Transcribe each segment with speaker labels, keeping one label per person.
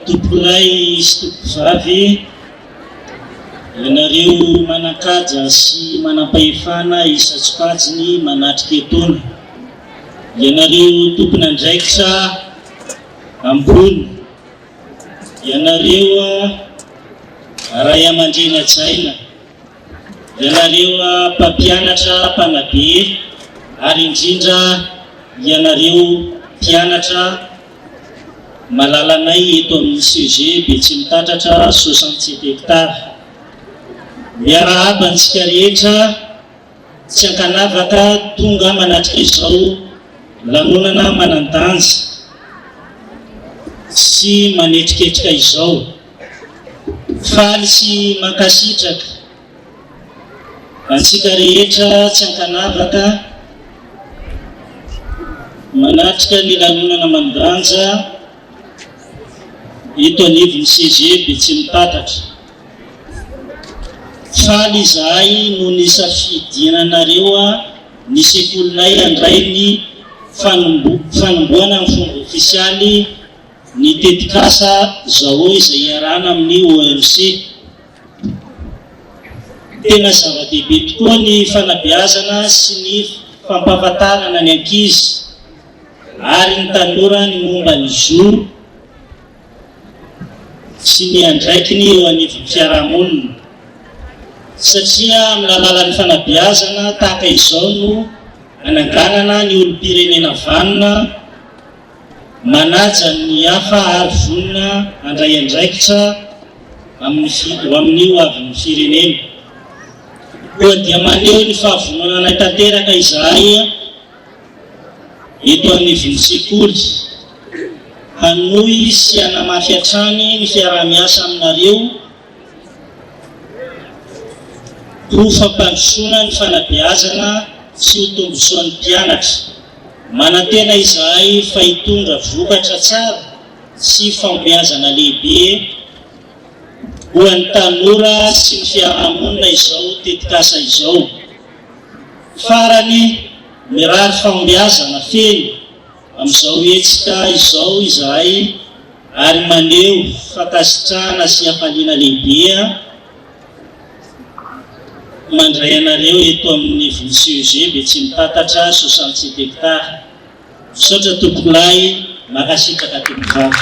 Speaker 1: Tompokolahy sy tompokovavy, ianareo manan-kaja sy manam-pahefana isan-tsokajiny manatrika etoana, ianareo tompon'andraikitra ambony, ianareo ray aman-dreny hajaina, Ianareo mpampianatra mpanabe ary indrindra ianareo mpianatra malalanay eto amin'ny CEG Betsimitatatra 67 hectares. Miarahaba antsika rehetra tsy ankanavaka tonga manatrika izao lanonana manan-danja sy manetriketrika izao. Faly sy mankasitraka antsika rehetra tsy ankanavaka manatrika ny lanonana mandanja eto anivon'ny CG Betsimitatatra. Faly izahay noho ny safidiananareo ny sekolinay handray ny fanombohana amin'ny fomba ofisialy Ny tetikasa Zao izay iarahana amin'ny OMC. Tena zava-dehibe tokoa ny fanabeazana sy ny fampahafantarana ny ankizy ary ny tanora ny momba ny zo sy ny andraikiny eo anivon'ny fiarahamonina satria amin'ny alalan'ny fanabeazana tahaka izao no ananganana ny olom-pirenena vanona Manaja ny hafa ary vonona handray andraikitra amin'ny ho amin'ny ho avin'ny firenena. Koa dia maneho ny fahavononanay tanteraka izahay eto anivon'ny sekoly hanohy sy hanamafy hatrany ny fiaraha-miasa aminareo Ho fampandrosoana ny fanabeazana sy ho tombontsoan'ny mpianatra. Manantena izahay fa hitondra vokatra tsara sy fahombiazana lehibe ho an'ny tanora sy ny fiarahamonina izao tetikasa izao. Farany, mirary fahombiazana feno amin'izao hetsika izao izahay ary maneho fankasitrahana sy hafaliana lehibe mandray anareo eto amin'ny voly CEG Betsimitatatra 67 hectares. Misaotra tompokolahy, mankasitraka tompokovavy.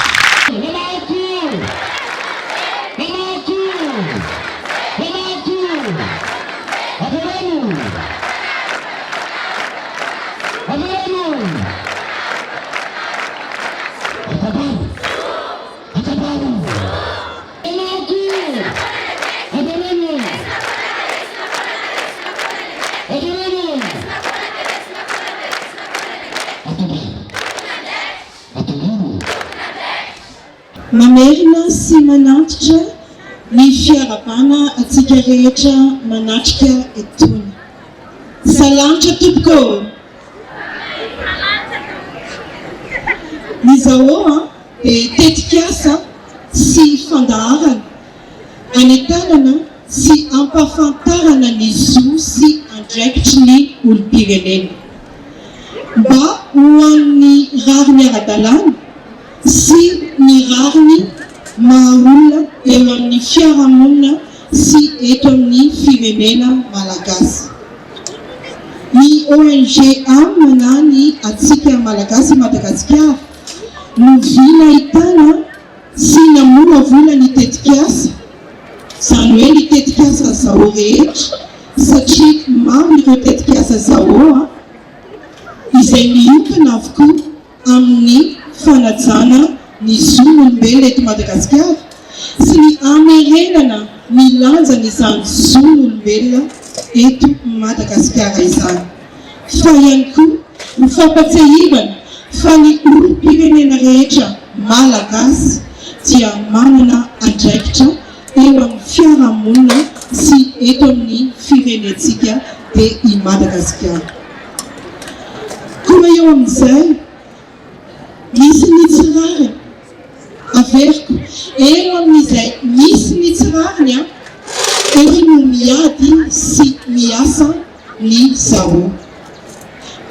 Speaker 2: Mamerina sy manantitra ny fiarahabana antsika rehetra manatrika etoana. Salanitra tompoko ô! Ny Zao dia tetikasa sy fandaharana anentanana sy ampahafantarana ny zo sy andraikitry ny olom-pirenena mba ho an'ny rariny ara-dalàna sy ny rariny maha-olona eo amin'ny fiarahamonina sy eto amin'ny firenena malagasy. Ny ONG am na ny Antsika Malagasy i Madagasikara no vy nahitana sy namolavola ny tetikasa, izany hoe ny tetikasa Zao rehetra satria maro ireo tetikasa Zao izay miompana avokoa amin'ny fanajana ny zon'olombelona eto Madagasikara sy ny hamerenana ny lanjan'izany zon'olombelona eto Madagasikara izany fa ihany koa ho fampatsiahivana fa ny olom-pirenena rehetra Malagasy dia manana andraikitra eo amin'ny fiarahamonina sy eto amin'ny firenentsika dia i Madagasikara. Koa eo amin'izay misy ny tsy rariny, averiko, eo amin'izay misy ny tsy rariny an, eo no miady sy miasa ny Zao.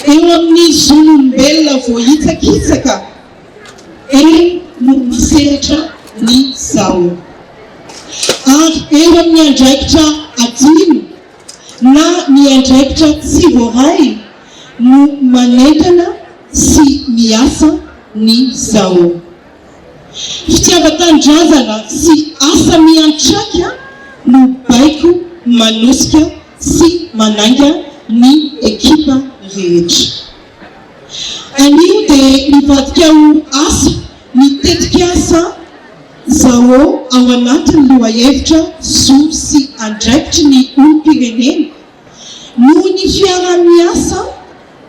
Speaker 2: Eo amin'ny zon'olombelona voahitsakitsaka, eo no misehatra ny Zao. Ary eo amin'ny andraikitra adino na ny andraikitra tsy voaray no manentana sy miasa ny Zao. Fitiavan-tanindrazana sy asa miantraika no baiko manosika sy manainga ny ekipa rehetra. Anio dia nivadika ho asa ny tetikasa Zao ao anatin'ny lohahevitra zo sy andraikitry ny olom-pirenena noho ny fiaraha-miasa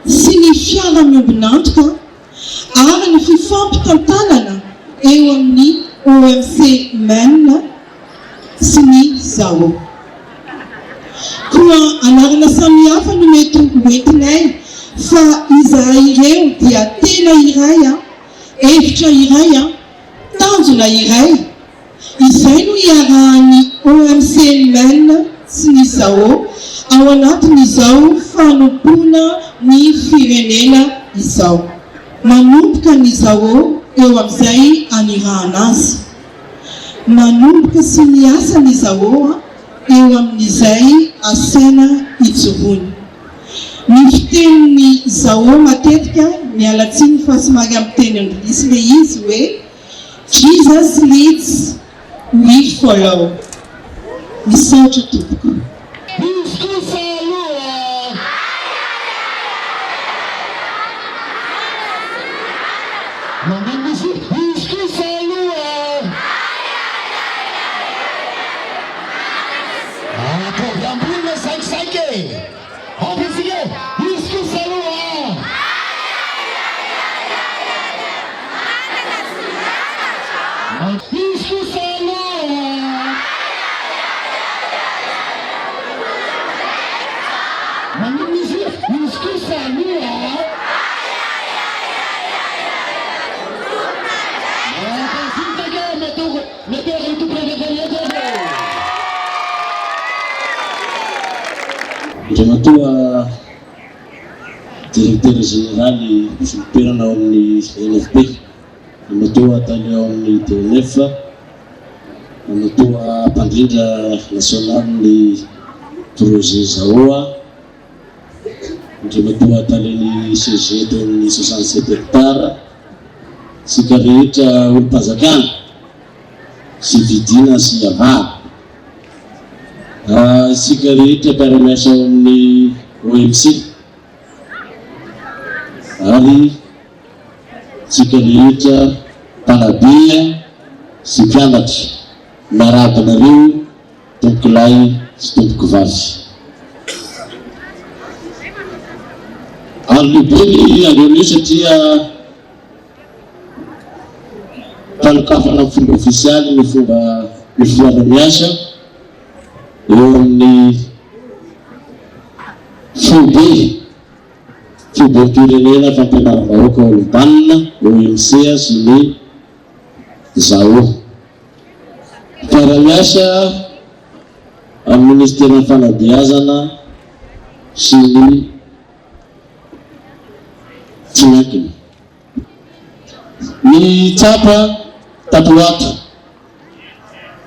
Speaker 2: sy ny fiara-miombon'antoka ary ny fifampitantanana eo amin'ny OMC Men sy ny Zao. Koa anarana samihafa no mety ho entinay fa izahay ireo dia tena iray, hevitra iray, Tanjona iray, izay no iarahan'ny OMC Men sy ny Zao ao anatin'izao fanompoana ny firenena izao. Manomboka ny Zao eo amin'izay anirahana azy. Manomboka sy miasa ny Zao eo amin'izay asaina ijoroany. Ny fitenin'ny Zao matetika, miala tsiny fa somary amin'ny teny anglisy ilay izy, hoe Jesus leads, we follow. Misaotra tompoko.
Speaker 3: Izy kosa aloha. Maninona izy? Izy kosa aloha. Ataovy ambony ilay saikisaika e! Aoka isika e! Izy kosa aloha a! Izy kosa aloha a! Maninona izy? Izy kosa aloha a! Mankasitraka e! Metery tompon'andraikitra rehetra aza e!
Speaker 4: Andriamatoa Directeur Général mpisolo-toerana ao amin'ny NFP, Andriamatoa Tale ao amin'ny DNF, Andriamatoa Mpandrindra Nasionalin'ny Projet ZAOA, Andriamatoa Talen'ny CG teo amin'ny 67 hectares, isika rehetra olom-panjakana sy vidina sy avahana, isika rehetra mpiara-miasa ao amin'ny OMC ary isika rehetra mpanabe sy mpianatra, miarahaba anareo. Tompokolahy sy tompokovavy. Ary lehibe ny andron'io satria Fanokafana amin'ny fomba ofisialy ny fomba ny fiara-miasa eo amin'ny foibe foibem-pirenena fampianaram-bahoaka Olombanona, OMC, sy ny Zao. Mpiara-miasa amin'ny Ministeran'ny Fanabeazana sy ny tsy miankina. Ny tsapa tato ho ato,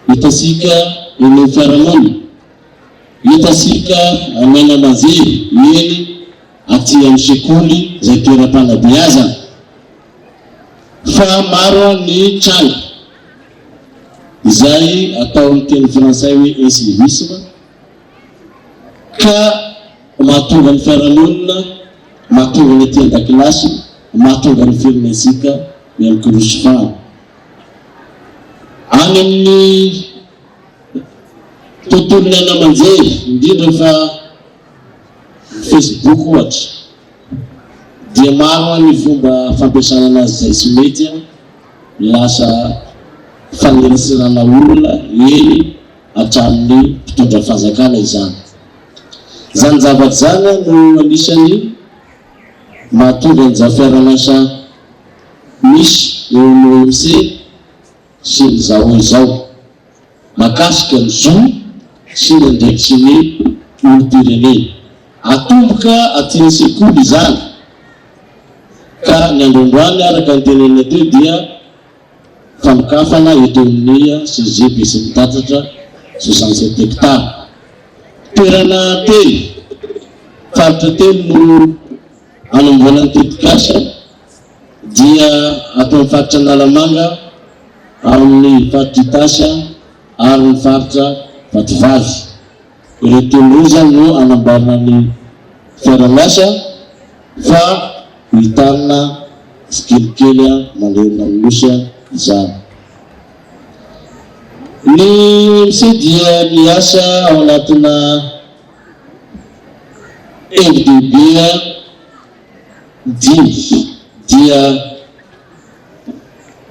Speaker 4: hitantsika eny amin'ny fiarahamonina, hitantsika amin'ny haino aman-jery, eny aty amin'ny sekoly izay toeram-panabeazana, fa maro ny tranga izay atao amin'ny teny frantsay hoe incivisme ka mahatonga ny fiarahamonina, mahatonga ny aty an-dakilasy, mahatonga ny firenentsika miha-mikorosofahana. Any amin'ny tontolon'ny haino aman-jery, indrindra fa ny Facebook ohatra, dia maro ny fomba fampiasana anazy izay tsy mety, lasa faniratsirana olona, eny hatramin'ny mpitondra fanjakana izany. Izany zavatra izany no anisan'ny mahatonga an'izao fiaraha-miasa misy eo amin'ny OMC sy ny Zao izao, mahakasika ny zo sy ny andraikitry ny olom-pirenena. Atomboka aty an-sekoly izany, ka ny androandroany araka ny tenenina teo dia fanokafana eto amin'ny CG Besimitatatra, 67 hectares. Toerana telo, faritra telo no hanombohana ny tetikasa dia ato amin'ny faritra Analamanga, ao amin'ny faritra Itasy ary ny faritra Vatovavy. Ireo telo ireo izany no hanamboarana ny fiara-miasa fa hitarina tsikelikely manerana ny Nosy izany. Ny MC dia miasa ao anatina hevi-dehibe dimy dia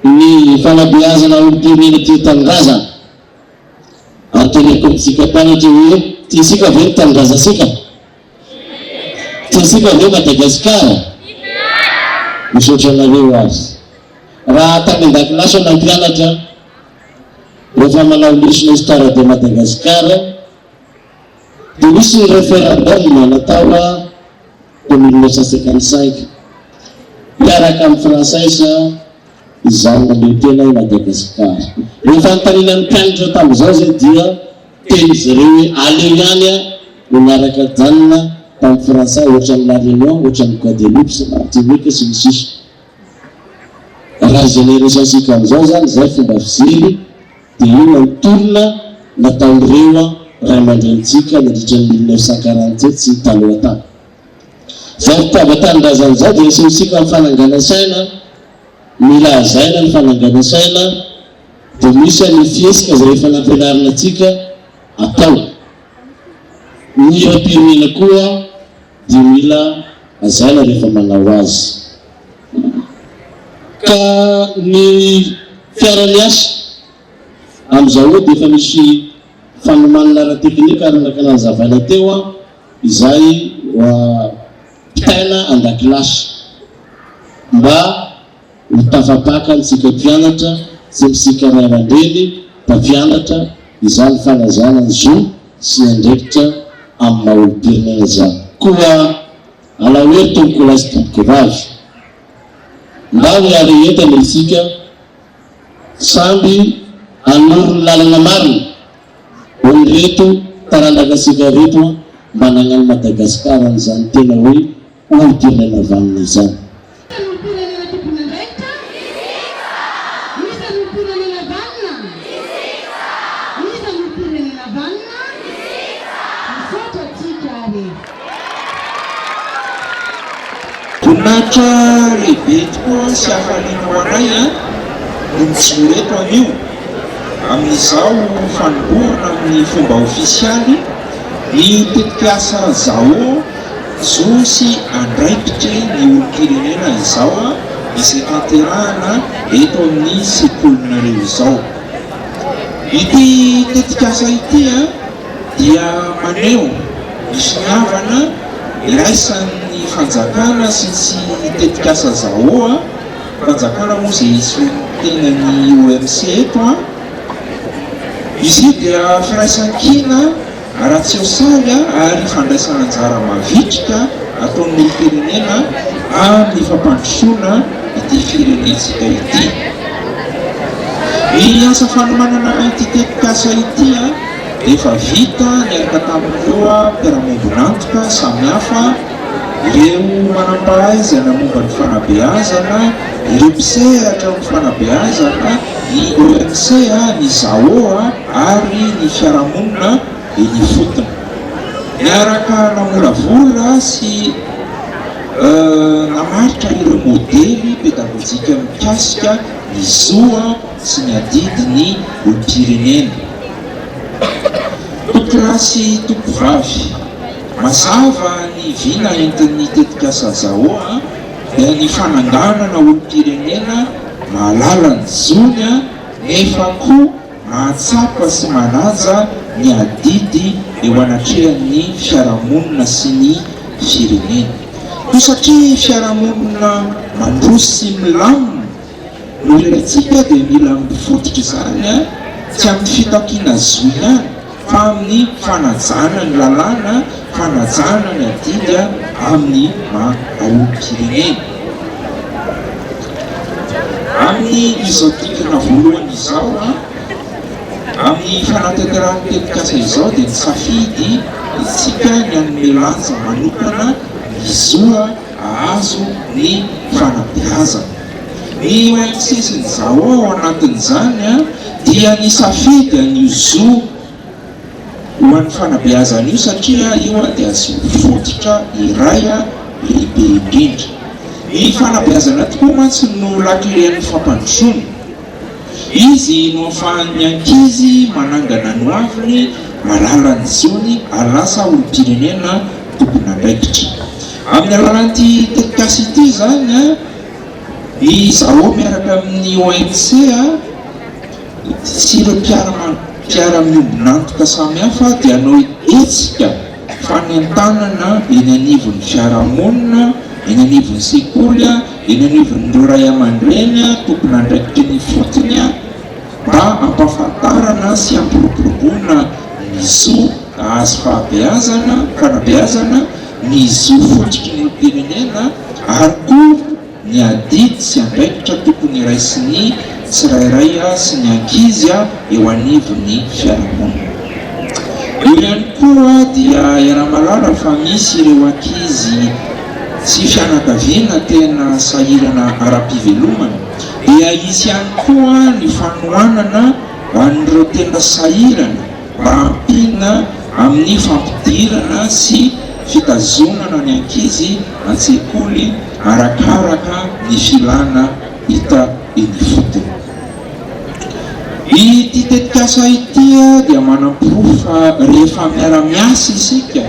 Speaker 4: ny fanabeazana olom-pirenena tia tanindrazana. Ary teneniko amintsika mpianatra hoe tiantsika ve ny tanindrazantsika? Tiantsika ve Madagasikara? Misaotra anareo ary. Raha tany an-dakilasy aho nampianatra, rehefa manao lesona histoire de Madagascar, dia nisy ny référendum natao tao 1955, hiaraka amin'ny frantsay sa izaho naneho tena i Madagasikara. Rehefa anontaniana ny mpianatra tamin'izao izay dia teny izy ireo hoe aleo ihany no niaraka nijanona tamin'ny frantsay ohatran'i La Réunion, ohatran'i Guadeloupe sy Martinique sy ny sisa. Raha génération-tsika amin'izao izany izay fomba fijery dia inona ny tolona nataon'ireo ray aman-drenintsika nandritra ny 1947 sy ny taloha tany. Izao fitiavan-tanindrazana izao dia asehontsika amin'ny fananganan-tsaina, mila hazaina ny fananganan-tsaina, dia misy ny fihetsika izay efa nampianarina antsika atao. Ny hiram-pirenena koa dia mila hazaina rehefa manao azy. Ka ny fiara-miasa amin'izao dia efa misy fanomanana ara-teknika araka ny nazavaina teo izay mpitaina an-dakilasy mba ho tafapaka amintsika mpianatra sy amintsika ray aman-dreny mpampianatra izany fanajana ny zo sy ny andraikitra amin'ny maha olom-pirenena izany. Koa alao hery tompokolahy sy tompokovavy, ndao hiara-hientana isika samby hanoro ny lalana marina ho an'ireto taranak'antsika ireto mba hanagnan'i Madagasikara an'izany tena hoe olom-pirenena vanona izany.
Speaker 2: Iza no olom-pirenena tompon'andraikitra? Iza no olom-pirenena vanona? Iza no olom-pirenena vanona? Misaotra antsika ary e.
Speaker 5: Voninahitra lehibe tokoa sy hafaliana ho anay no mijoro eto anio amin'izao fanombohana amin'ny fomba ofisialy ny tetikasa Zao, Zo sy andraikitry ny olom-pirenena izao. izay tanterahana eto amin'ny sekolinareo izao. Ity tetikasa ity dia maneho ny finiavana iraisan'ny fanjakana sy ny tetikasa ZAOA, fanjakana moa izay isolontena ny OMC eto. Izy io dia firaisankina ara-tsiôsaly ary fandraisana anjara mavitrika ataon'ny olom-pirenena amin'ny fampandrosoana ity firenentsika ity. Ny asa fanomanana ity tetikasa ity dia efa vita niaraka tamin'ireo mpiara-miombon'antoka samihafa, ireo manam-pahaizana momba ny fanabeazana, ireo mpisehatra amin'ny fanabeazana, ny OMC, ny ZAO ary ny fiarahamonina eny ifotony. Niaraka namolavola sy namaritra ireo modely pedagojika mikasika ny zo sy ny adidin'ny olom-pirenena. Tompokolahy sy tompokovavy, mazava ny vina entin'ny tetikasa ZAO dia ny fananganana olom-pirenena mahalala ny zony nefa koa mahatsapa sy manaja ny adidy eo anatrehan'ny fiarahamonina sy ny firenena. Koa satria fiarahamonina mandroso sy milamina no ilaintsika dia mila mifototra izany tsy amin'ny fitakiana zo ihany fa amin'ny fanajana ny lalàna, fanajana ny adidy amin'ny maha olom-pirenena. Amin'ny izao dingana voalohany izao, amin'ny fanatanterahana ny tetikasa izao dia nisafidy isika ny hanome lanja manokana ny zo hahazo ny fanabeazana. Ny OMC sy ny ZAO ao anatin'izany dia nisafidy an'io zo ho an'ny fanabeazana io satria io dia zo fototra iray lehibe indrindra. Ny fanabeazana tokoa mantsy no lakilen'ny fampandrosoana. Izy no ahafahan'ny ankizy manangana ny hoaviny, mahalala ny zony ary lasa olom-pirenena tompon'andraikitra. Amin'ny alalan'ity tetikasa ity izany, ny ZAO miaraka amin'ny OMC sy ireo mpiara-miombon'antoka samihafa dia hanao hetsika fanentanana eny anivon'ny fiarahamonina, eny anivon'ny sekoly, eny anivon'ireo ray aman-dreny tompon'andraikitry ny ifotony mba hampahafantarana sy hampiroboroboana ny zo hahazo fahabeazana, fanabeazana, ny zo fototry ny olom-pirenena ary koa ny adidy sy andraikitra tokony raisin'ny tsirairay sy ny ankizy eo anivon'ny fiarahamonina. Eo ihany koa dia iaraha-mahalala fa misy ireo ankizy sy fianakaviana tena sahirana ara-pivelomana, dia hisy ihany koa ny fanohanana ho an'ireo tena sahirana mba hampiana amin'ny fampidirana sy fitazonana ny ankizy an-tsekoly arakaraka ny filana hita eny ifotony. Ity tetikasa ity dia manaporofo fa rehefa miara-miasa isika,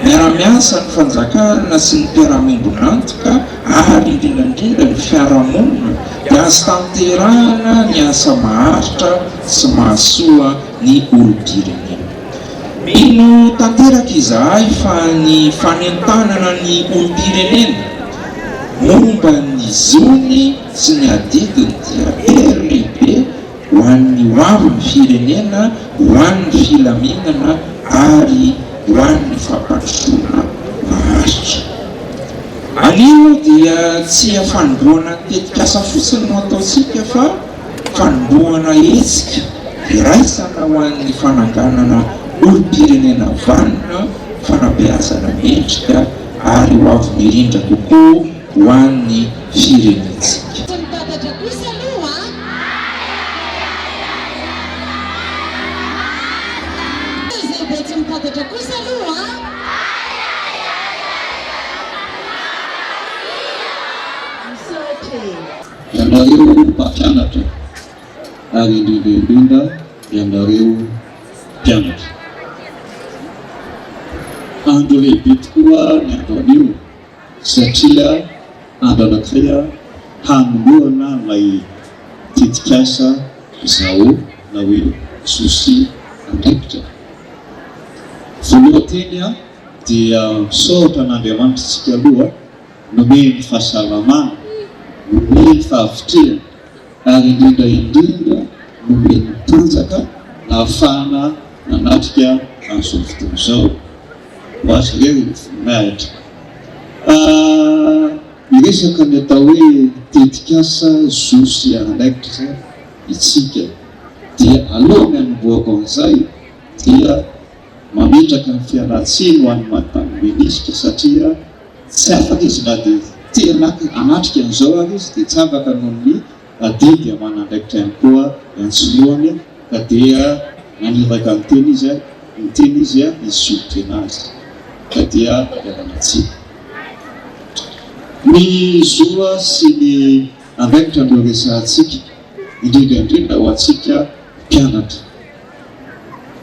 Speaker 5: miara-miasa ny fanjakana sy ny mpiara-miombon'antoka ary indrindra indrindra ny fiarahamonina dia azo tanterahana ny asa maharitra sy mahasoa ny olom-pirenena. Mino tanteraka izahay fa ny fanentanana ny olom-pirenena momba ny zony sy ny adidiny dia hery lehibe ho an'ny hoavin'ny firenena, ho an'ny filaminana ary ho an'ny fampandrosoana maharitra. Anio dia tsy fanombohana ny tetikasa fotsiny no ataontsika fa fanombohana hetsika iraisana ho an'ny fananganana olom-pirenena vanona, fanabeazana mendrika ary ho avy mirindra kokoa ho an'ny firenentsika.
Speaker 2: Tsy mitatatra kosa aloha an! Izay vao tsy mitatatra kosa aloha an! Misaotra e!
Speaker 6: Ianareo mpampianatra ary indrindra indrindra ianareo mpianatra. Andro lehibe tokoa ny andro anio satria andro anankiray. hanombohana ilay tetikasa Zao na hoe Zo sy Andraikitra. Voalohan-teny dia misaotra an'Andriamanitra isika aloha nomeny fahasalamana, nomeny fahavitrihana ary indrindra indrindra nomeny tanjaka nahafahana nanatrika an'izao fotoana izao. Ho azy irery ny voninahitra. Miresaka ny atao hoe tetikasa zo sy andraikitra itsika dia alohan'ny hanombohako an'izay dia mametraka ny fialan-tsiny ho an'i Madame Minisitra satria tsy afaka izy na dia te hanatrika an'izao ary izy dia tsy afaka noho ny adidy aman'andraikitra ihany koa iantsorohany ka dia naniraka ny teny izy ny teny izy hisolo tena azy ka dia ialana tsiny. Ny zo sy ny andraikitra no resahantsika, indrindra indrindra ho antsika mpianatra.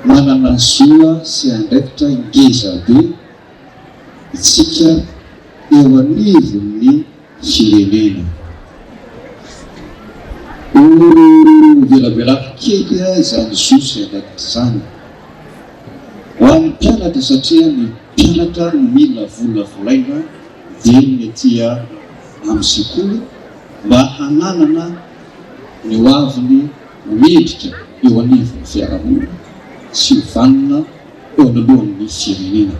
Speaker 6: Manana zo sy andraikitra ngeza be isika eo anivon'ny firenena. Ho velabelariko kely izany zo sy andraikitra izany ho an'ny mpianatra satria ny mpianatra no mila volavolaina dieny aty amin'ny sekoly mba hananana ny ho aviny ho mendrika eo anivon'ny fiarahamonina sy ho vanona eo anoloan'ny firenena.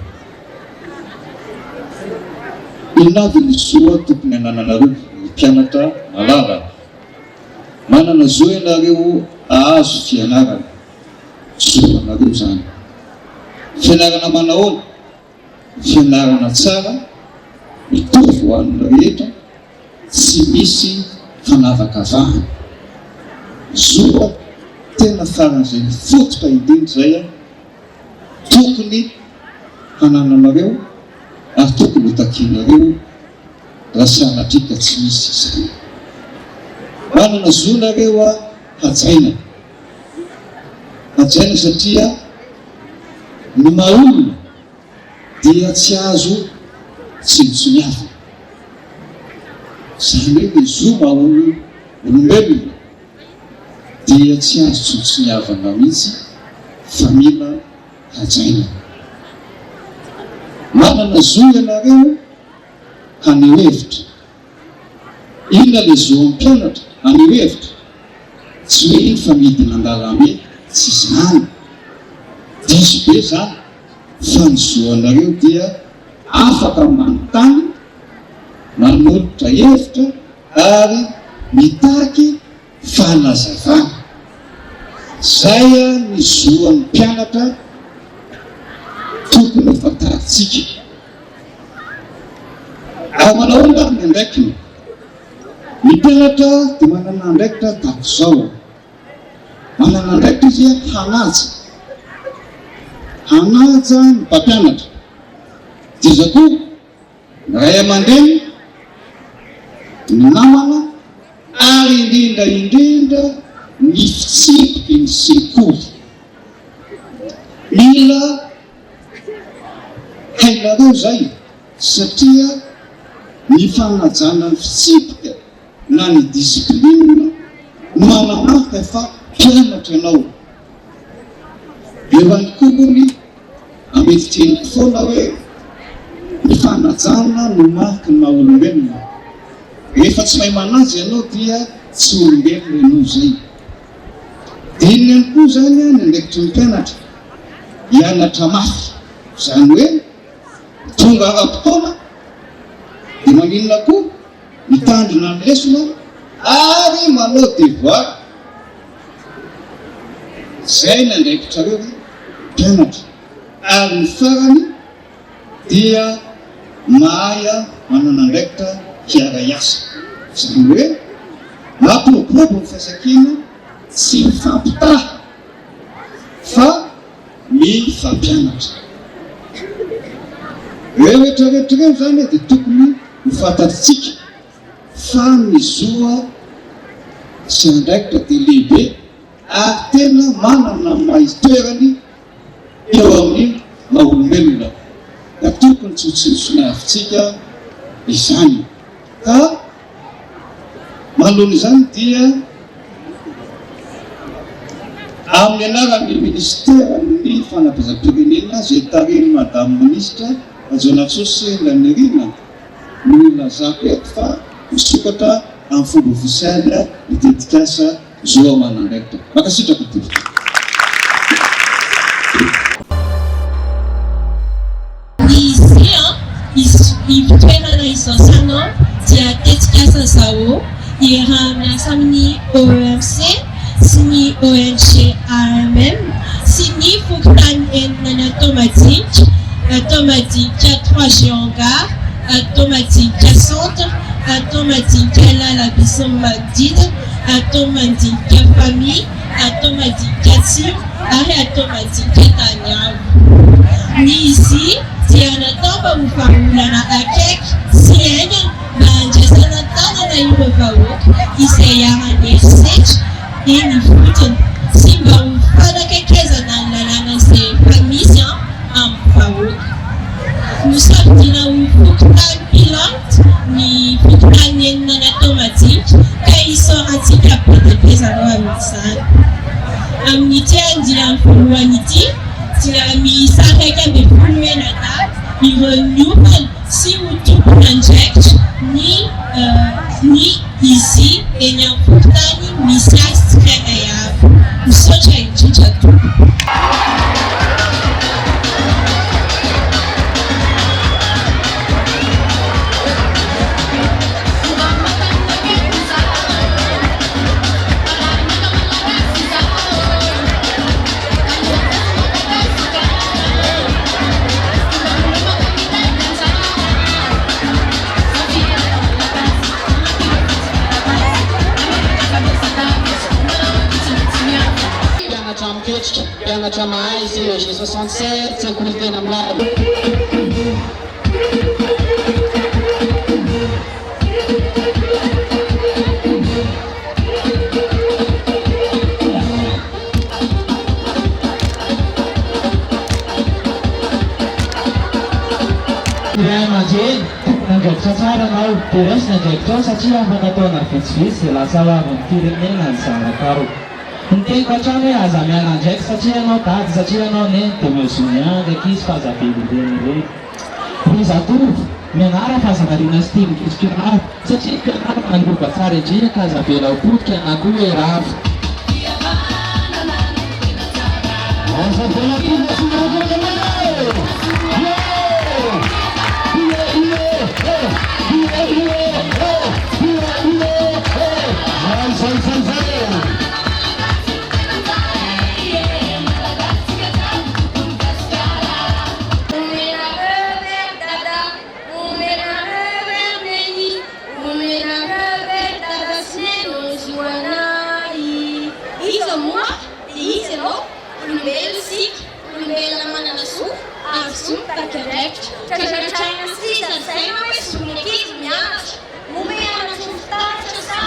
Speaker 6: Inona avy ny zo tokony hanananareo ry mpianatra malala? Manana zo ianareo hahazo fianarana. Zo anareo izany. Fianarana manahoana? Fianarana tsara, mitovy ho an'ny rehetra, tsy misy fanavakavahana. Zo tena faran'izay mifototra indrindra izay. Tokony hanananareo ary tokony ho takianareo raha sanatria ka tsy misy izany. Manana zo nareo hajaina. Hajaina satria ny maha olona dia tsy azo tsinontsiniavina. Izany hoe ny zo maha olombelona dia tsy azo tsinontsiniavana mihitsy fa mila hajaina. Manana zo ianareo haneho hevitra. Inona ilay zo an'ny mpianatra haneho hevitra? Tsy hoe iny fa midina an-dalambe, tsy izany. Diso be izany fa ny zo anareo dia afaka manontany, manolotra hevitra ary mitaky fanazavana. Zay ny zo an'ny mpianatra tokony ho fantarintsika. Ary manao ahoana ary ny andraikiny? Ny mpianatra dia manana andraikitra tahaka izao. Manana andraikitra izy hanaja. Hanaja ny mpampianatra. Dia iza koa? Ny ray aman-dreny, ny namana ary indrindra indrindra ny fitsipiky ny sekoly. Mila hainareo izay satria ny fanajana ny fitsipika na ny discipline no manamarika fa mpianatra ianao. Eo ihany koa moa ny Ametiteniko foana hoe ny fanajana no mariky ny maha olombelona. Rehefa tsy mahay manaja ianao dia tsy olombelona ianao izay. Dia inona ihany koa izany ny andraikitry ny mpianatra? Hianatra mafy, izany hoe tonga ara-potoana, dia maninona koa? Mitandrina ny lesona ary manao devoir. Izay ny andraikitrareo ry mpianatra. Ary ny farany dia mahay manana andraikitra hiara-hiasa. Izany hoe mampiroborobo ny firaisankina tsy mifampitaha fa mifampianatra. Ireo rehetra rehetra ireo izany dia tokony ho fantatsika fa ny zo sy andraikitra dia lehibe ary tena manana ny maha izy toerany eo amin'ny maha olombelona ka tokony tsy ho tsinontsinoavintsika izany ka. Manoloana izany dia amin'ny anaran'ny Minisiteran'ny Fanabeazam-pirenena izay tarihin'ny Madame Minisitra Rajaonarison Sendra Nirina no ilazako eto fa misokatra amin'ny fomba ofisialy ny tetikasa Zo aman'andraikitra. Mankasitraka tompoko.
Speaker 7: Ny ISIA, Ivon-toerana izao Sanamp, dia tetikasa Zao iaraha-miasa amin'ny OEMC sy ny ONG AMM sy ny fokontany enina any Antohomadinika, Antohomadinika trois G Hangar, Antohomadinika Centre, Antohomadinika Lalaby sy ny manodidina, Antohomadinika Famille, Antohomadinika Atsimo ary Antohomadinika Tany Avo. Ny izy dia natao mba ho vahaolana akaiky sy haingana mba handraisana an-tanana ireo vahoaka izay iharan'ny herisetra eny ifotony sy mba ho fanakaikezana ny lalàna izay efa misy amin'ny vahoaka. Nosafidiana ho fokontany pilote ny fokontany enina any Antohomadinika ka isaorantsika be dia be zareo amin'izany. Amin'ity andiany voalohany ity dia miisa 11 mianadahy ireo niofana sy ho tompon'andraikitra ny ny izy eny amin'ny fokontany misy azy tsirairay avy. Misaotra indrindra tompoko.
Speaker 8: Mpianatra miketrika, mpianatra mahay, CEG 67, sekoly tena milay.
Speaker 9: Ray aman-dreny, tompon'andraikitra tsara ianao, dia raiso ny andraikitrao satria afaka taona vitsivitsy dia lasa ho avin'ny firenena ny zanakao. Ny teniko hatrany hoe aza miala andraikitra satria ianao dada, satria ianao neny dia mihazoa miandry ankizy fa aza velively ireny. Ry zatovo, mianara fa aza variana sy tia mikitrokiraro satria ny fianarana no lova tsara indrindra ka aza avela ho potika na koa hoe rava.
Speaker 3: Aza avela tonga sy miroboraka anareo e! Ie! Ie ie e! Ie ie e! Ie ie e! Zay zay zay zay!
Speaker 10: Omena revers dada, omena revers neny, omena revers dada sy neny ô zo anay. Iza moa dia iza ianao? Olombelona isika, olombelona manana zo ary zo mitaky andraikitra. Tratratraina sisa ny saina hoe zon'ny ankizy mianatra, moa mianatra ho fitaratra sa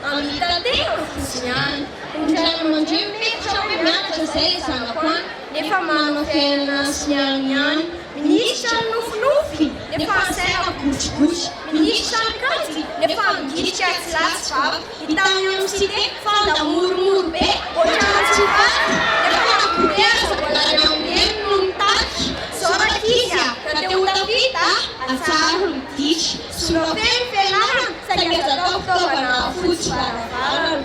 Speaker 10: hamita-tena fotsiny ihany? Ny ray aman-dreny mihevitra hoe mianatra izay ilay zanako any. Nefa manao fiainana sy ihany ihany. Minisitra ny nofinofy, nefa ny saina gotrigotry. Minisitra ny kajy, nefa migirika tsy lahy tsy vavy. Hita any amin'ny cité, fa andamoromoro be, ohatran'ny tsy faty. Nefa na goûter aza mbola ray aman-dreny no mitaky. Zao rankizy a, raha te ho tafita a, atsaharo ny ditra. Sora feno ny fianarana, saingy aza atao fitaovana fotsy varavarana.